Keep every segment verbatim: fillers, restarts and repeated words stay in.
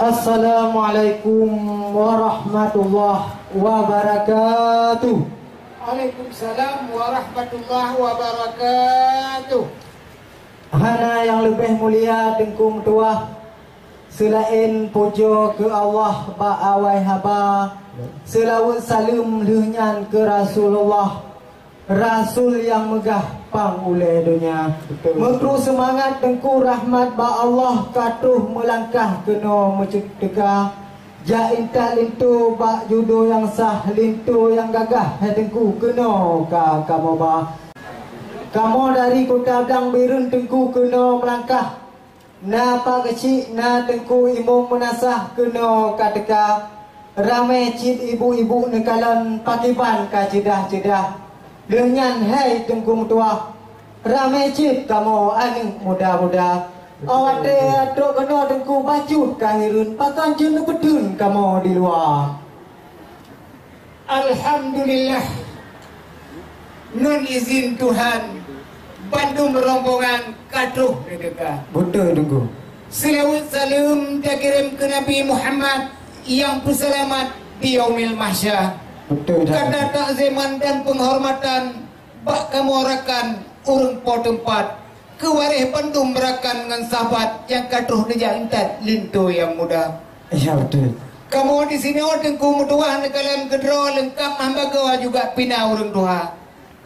Assalamualaikum warahmatullahi wabarakatuh. Waalaikumsalam warahmatullahi wabarakatuh. Hana nyang leubeh mulia Teungku meutuah, seulaén pujoe keu Allah bak awai haba, seulaweuet saleuem lheueh nyan keu Rasulullah, Rasul nyang meugah pang ulée donya. Betul. Meukru seumangat Teungku, rahmat bak Allah ka troh meulangkah keunoe meucit teuka. Jak intat linto bak judo nyang sah, linto nyang gagah hai Teungku keunoe ka kamoe ba. Kamoe dari Kuta Blang Bireuen Teungku keunoe meulangkah. Na Pak Geuchik, na Teungku Imum Meunasah keunoe ka teuka. Ramé cit ibu-ibu neukalon pakriban ka ceudah-ceudah. Lheueh nyan hai Teungku meutuah, ramé cit kamoe aneuëk muda-muda. Awai trok keunoe Teungku bacut ka hireuen, pakon jeuet neupeutheun kamoe di luwa. Alhamdulillah. Ngon izin Tuhan, bandum rombongan ka troh neuteuka. Beutôi, Teungku. Seulaweuet saleuem takirém keu Nabi Muhammad nyang peuseulamat di Yaumil Mahsyar. Beutôi, Teungku. Kata takziman dan peunghormatan bak kamoe rakan ureuëng po teumpat, keu waréh bandum rakan ngon sahabat nyang ka troh neujak intat linto nyang muda. Ya, beutôi. Kamoe disinoe Teungku meutuah neukalon keudroe leungkab hamba goe juga pina ureuëng tuha.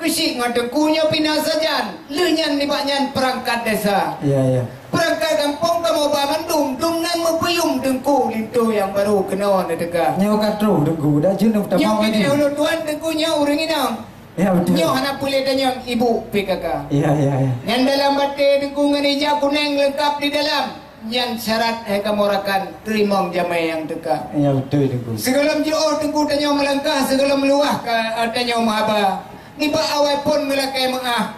Keuchik ngon Teungku nyoe pina sajan, lheueh nyan nibak nyan peurangkat desa. Ya, ya. Peurangkat gampông kamoe ba mandum, dum nan meupeuyuem Teungku linto nyang barô keunoe neuteuka. Nyoe ka troh Teungku, dak jeuet neutamong laju. Nyoe pih ulôn tuan Teungku nyoe ureuëng inong. Ya, beutôi. Nyoe hana peureulée tanyong ibu P K K. Ya, ya, ya. Nyan dalam batée Teungku ngon ija kunéng leungkab di dalam. Nyan syarat hai kamoe rakan teurimong jamé nyang teuka. Ya, beutôi, Teungku. Sigohlom jiôh Teungku tanyoe meulangkah, sigohlom luwah ka, eh, tanyoe meuhaba. Nibak awai phon meulakée meuáh.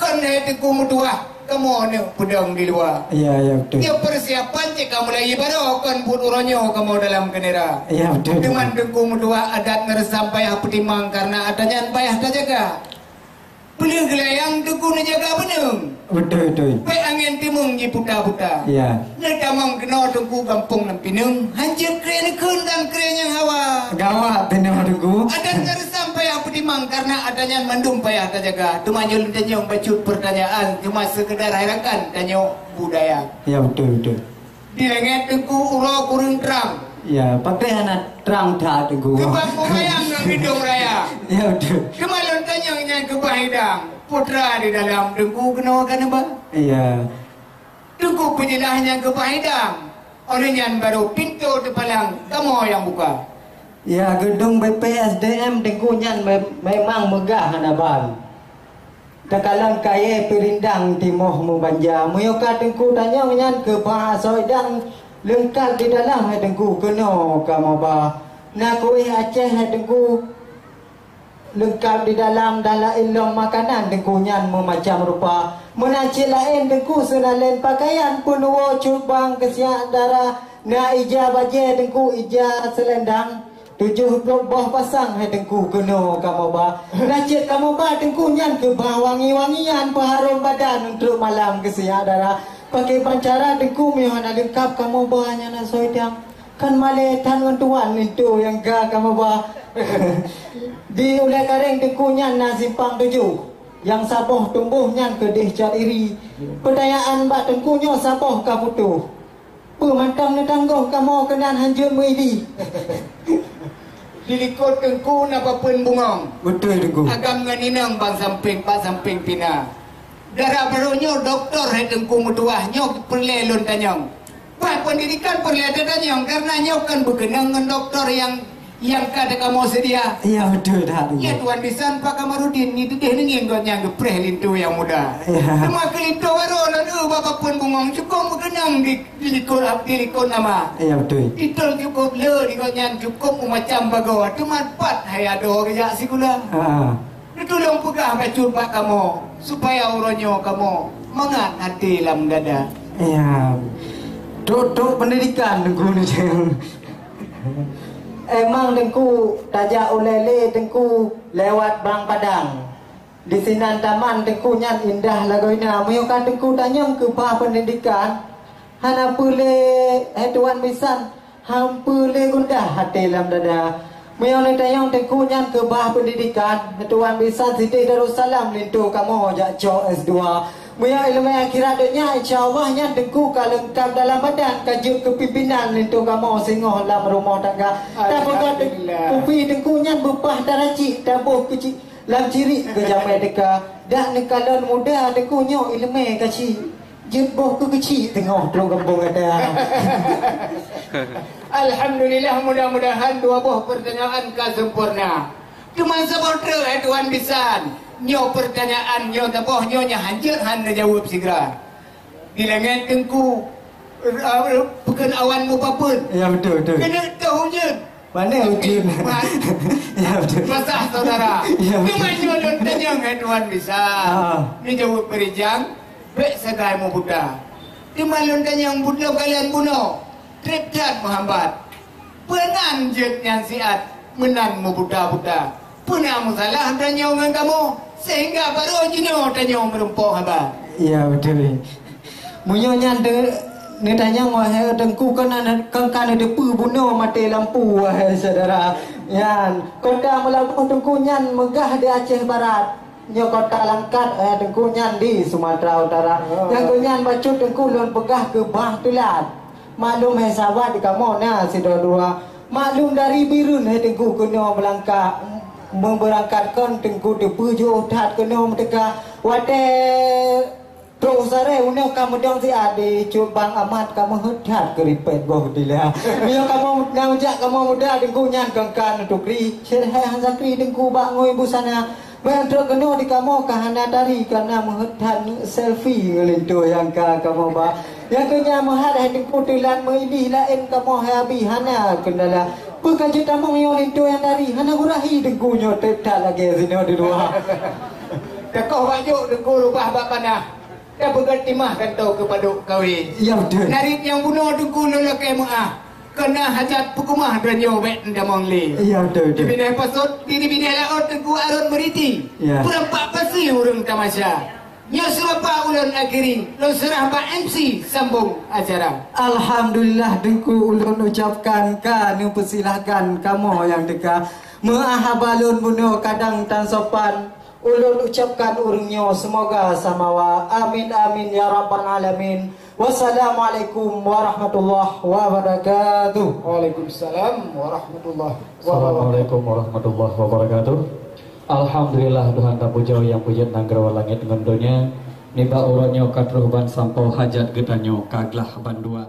Kon hai Teungku meutuah, kamoe neuk peudong di luwa. Ya, ya, beutôi. Nyoe peusiapan cit ka mulai ibaroe, kon buet uroe nyoe kamoe dalam keunera. Ya, beutôi, Teungku. Teuma Teungku meutuah adat ngon reusam payah peutimang, kareuna atra nyan payah tajaga. Peuleueh geulayang Teungku neujaga beuneung. Beutôi, beutôi. Bék angén timeueng jiputa-puta. Ya. Neutamong keunoe Teungku gampông lam pineung, hanjeuet kré neukheun dan kré nyang hawa. Gawat teunoe Teungku. Adat ngon reusam payah peutimang, kareuna atra nyan mandum payah tajaga. Teuma nyoe lôn tanyong bacut peurtanyaan, cuma seukeudar hai rakan tanyoe budaya. Ya, beutôi, beutôi. Di langét Teungku uroe kureueng trang. Ya, patéh hana trang that Teungku. Keubah peumayang ngon geudong raya. Ya, beutôi. Teuma lôn tanyong nyang keubah idang, putra di dalam Teungku keunoe ka neuba? Ya. Teungku peujeulaih nyang keubah idang. Óh lheueh nyan barô pintoe teupalang, kamoe nyang buka. Ya, geudong B P S D M Teungku nyan me-, memang meugah hana ban. Takalon kayée peurindang timoh meubanja. Meunyoe ka Teungku tanyong nyan keu ba asoe idang leungkab di dalam hai Teungku keunoe kamoe ba. Na kuéh Aceh hai Teungku leungkab di dalam dan laén lom makanan Teungku nyan meumacam rupa. Meunan cit laén Teungku seunalén pakaian peunuwoe cut bang keusiak dara. Na ija bajée Teungku, ija seulendang. Tujoh ploh boh pasang hai Teungku keunoe kamoe ba. Na cit kamoe ba Teungku nyan keu ba wangi-wangian peuharôm badan untuk malam keusiak dara. Paké bancara Teungku meunyoe hana leungkab kamoe ba nyan asoe idang. Kan malée that ngon tuan linto nyang ka kamoe ba. Di Ulée Karéng Teungku nyan na simpang tujoh. Nyang saboh tumboh nyan keudeh cat iri. Peutanyaan bak Teungku nyoe saboh ka putôh. Peue mantong neutanggoh kamoe keunan hanjeuet meuili. Di likot Teungku na papeuen bungong. Beutôi, Teungku. Agam ngon inong bang sampéng, bak sampéng pina. Dara barô nyoe dokto hai Teungku meutuah, nyoe peureulée lôn tanyong. Bah pendidikan peureulée tatanyong, kareuna nyoe kan beukeunong ngon dokto nyang Nyang ka teukamoe seudia. Ya, beutôi that, Teungku. Ya, Tuan Bisan Pak Kamarudin ni teudeh neungieng gobnyan geupreh linto nyang muda. Ya. Teuma keu linto barô lôn eu bak papeuen bungong cukôp meukeunong di, di likot, di likot nama. Ya, beutôi. Titol cukôp le di gobnyan cukôp meumacam bagoe, teuma pat hai adoe geujak sikula. Ha. Neutulông peugah bacut bak kamoe, supaya uroe nyoe kamoe mangat até lam dada. Ya. Trok-trok pendidikan, Teungku, ni. Emang Teungku tajak ulée lé Teungku lewat Blang Padang. Di sinan taman Teungku nyan indah lagoina. Meunyoe ka Teungku tanyong keu bah pendidikan, Hana peue lé, hai tuan bisan, han peue lé gundah até lam dada. Meunyoe neutanyong teungku nyan keubah peundidikan, hai tuan bisan, Siti Darussalam linto kamoe jak cok S dua. Meunyoe ileumèe akhirat donya, insya Allah nyan teungku ka leungkap dalam badan, ka jeuet keu pimpinan linto kamoe singoh lam rumoh tangga. Tapeugah kupi teungku nyan beupah taracik, taboh keuci-, lam cirik keu jamèe teuka. Dak neukalon muda teungku nyoe ileumèe ka ci. Jeuet boh keu keuci teungoh trok gampông gata. Alhamdulillah, mudah-mudahan dua boh pertanyaan ka sempurna. Teuma saboh treuk, hai tuan bisan, nyoe pertanyaan nyoe saboh nyoe nyang hanjeuet han neujaweueb sigra. Di langèt teungku, eh, peukeuen awan meupapeuen. Ya, betul, betul. Keuneuk toh ujeuen. Mana ujeuen? Ya, betul. Basah saudara. Ya, betul. Teuma nyoe lôn tanyong, hai tuan bisan. Ah. Neujaweueb beurijang, bèk sagai meubuta. Teuma lôn tanyong bunoe kalon bunoe, trép that meuhambat. Peue nan jeuet nyan siat meunan meubuta-buta? Peue na meusalah tanyoe ngon kamoe, sehingga barô jinoe tanyoe meureumpok haba? Ya, betul. Meunyoe nyan de-, neutanyong, wahai teungku, kon na-, kon ka neuteupeue bunoe maté lampu, wahai syedara. Nyan, kota Meulaboh teungku nyan meugah di Aceh Barat. Nyoe kota Langkat, eh, teungku nyan di Sumatera Utara. Oh. Nyang keu nyan bacut teungku lôn peugah keubah teulat. Maklum hai sahabat di kamoe na sidroe dua. Maklum dari Bireuen hai teungku keunoe meulangkah, meubeurangkat kon teungku teupeu jiôh that keunoe meuteuka. Watèe trôk u Saré unoe ka meudong siat di Cut Bang Amat ka meuheuet that keuripet boh dila. Meunyoe kamoe na ujak kamoe muda teungku nyan kon ka neutukri. Syedara han sakri teungku bak ngui busana. Ban trok keunoe di kamoe ka hana tari, ka na meuheuet that selfie ngon linto nyang ka kamoe ba. Nyang keu nyan meuhat hai teungku teulat meuidih laén kamoe hai abi hana keundala. Peue ka jeuet tamong nyoe linto nyang tari, hana gurahi teungku nyoe trép that lagèe sinoe di luwa. Takoh bak jôk teungku rubah bak panah. Tapeugöt timah kantô keu padub kawé. Ya, beutôi. Narit nyang bunoe teungku lôn lakèe meu'ah. Keu na hajat peukeumah droeneuh bèk tamong lé. Ya, beutôi, beutôi. Di binéh pasot, di, di binéh laôt teungku arôn meuriti. Ya. Peurampak pasi ureueng tamasya. Nyoe seurapa ulôn akhiri, lôn seurah bak M C sambông acara. Alhamdulillah teungku ulôn ucapkan ka neupeusilahkan kamoe nyang teuka. Meu'ah haba lôn bunoe kadang tan sopan. Ulôn ucapkan ureueng nyoe seumoga samawa. Amin, amin, ya rabbal alamin. Wassalamualaikum warahmatullahi wabarakatuh. Waalaikumsalam warahmatullahi wabarakatuh. Assalamualaikum warahmatullahi wabarakatuh. Alhamdulillah, Tuhan tapujoe nyang peujeuet nanggroe langét ngon donya. Nibak uroe nyoe ka troh ban sampoe hajat geutanyoe ka glah bandua.